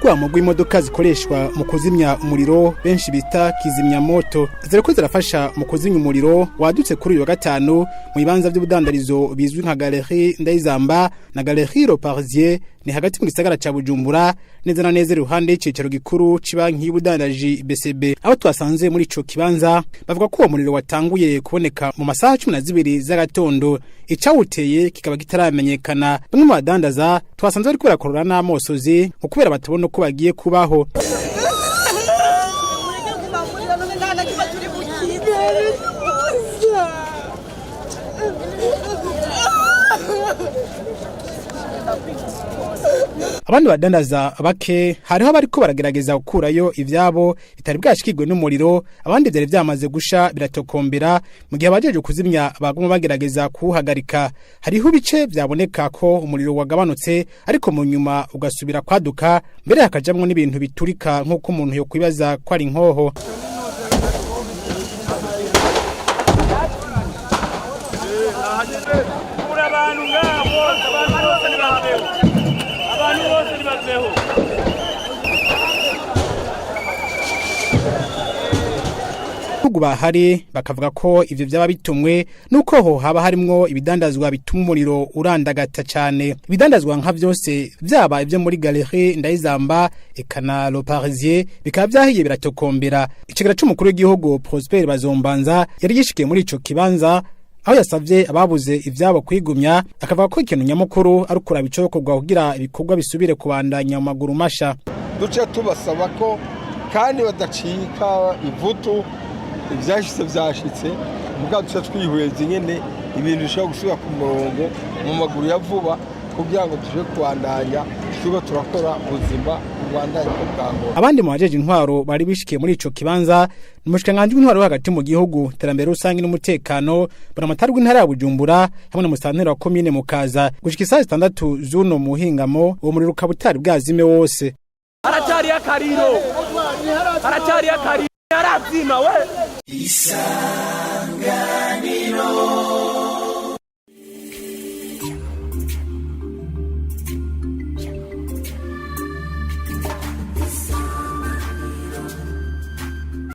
Urwamo rw'imodoka zikoreshwa mu kuzimya umuriro benshi bita kizimyamoto ziriko zirafasha mu kuzimya umuriro wadutse kuri uyu wa gatanu mu bibanza by'ubudandarizo bizwi nka Galerie Ndayizamba na Galerie Le Parisien, ni hagati mu gisagara ca Bujumbura, neza na neza iruhande y'icicaro gikuru c'ibanki y'ubudandaji BCB. Aho twasanze muri ico kibanza bavuga ko uwo muriro watanguye kuboneka mu masaha 12 z'agatondo, icawuteye kikaba kitaramenyekana. Bamwe mu badandaza twasanze bariko barakorora n'amosozi ngo kubera batabona uko bagiye kubaho. Abandi badandaza bake hariho abariko baragerageza gukurayo ivyabo bitari bwashikirwe n'umuriro, abandi vyari vyamaze gusha biratokombera, mu gihe abajeje kuzimya baguma bagerageza kuwuhagarika. Hariho ibice vyaboneka ko umuriro wagabanutse, ariko mu nyuma ugasubira kwaduka, mbere hakajamwo n'ibintu biturika nk'uko umuntu yokwibaza ko ari inkoho. Bihugu bahari bakavuga ko ivyo vyaba bitumwe nuko ho haba harimwo ibidandazwa bituma umuriro urandagata cane. Ibidandazwa nka vyose, vyaba ivyo muri Galerie Ndayizamba eka na Le Parisien, bikaba vyahiye biratokombera. Icegera c'umukuru w'igihugu Prosper Bazombanza yari yishikiye muri ico kibanza, aho yasavye ababuze ivyabo kwigumya, akavuga ko ikintu nyamukuru ari ukuraba icokorwa kugira ibikorwa bisubire kubandanya mu maguru masha. Duce tubasaba ko kandi badacika ivutu, ibyashitse byashitse, mugabo duce twihweza nyene ibintu bishobora gusubira ku murongo mu maguru ya vuba, kugira ngo tuje kubandanya turiko turakora ubuzima bubandanye uko bwahora. Abandi mu bajeje intwaro bari bishikiye muri ico kibanza ni umushikiranganji w'intwaro wo hagati mu gihugu, iterambere rusange n'umutekano, buramatari w'intara ya Bujumbura hamwe na musitanteri wa komine Mukaza. Gushika isaha 6 z'uno muhingamo, uwo muriro ukaba utari bwazime wose. Haracyariyo akariro, haracyariyo akariro, arazima we.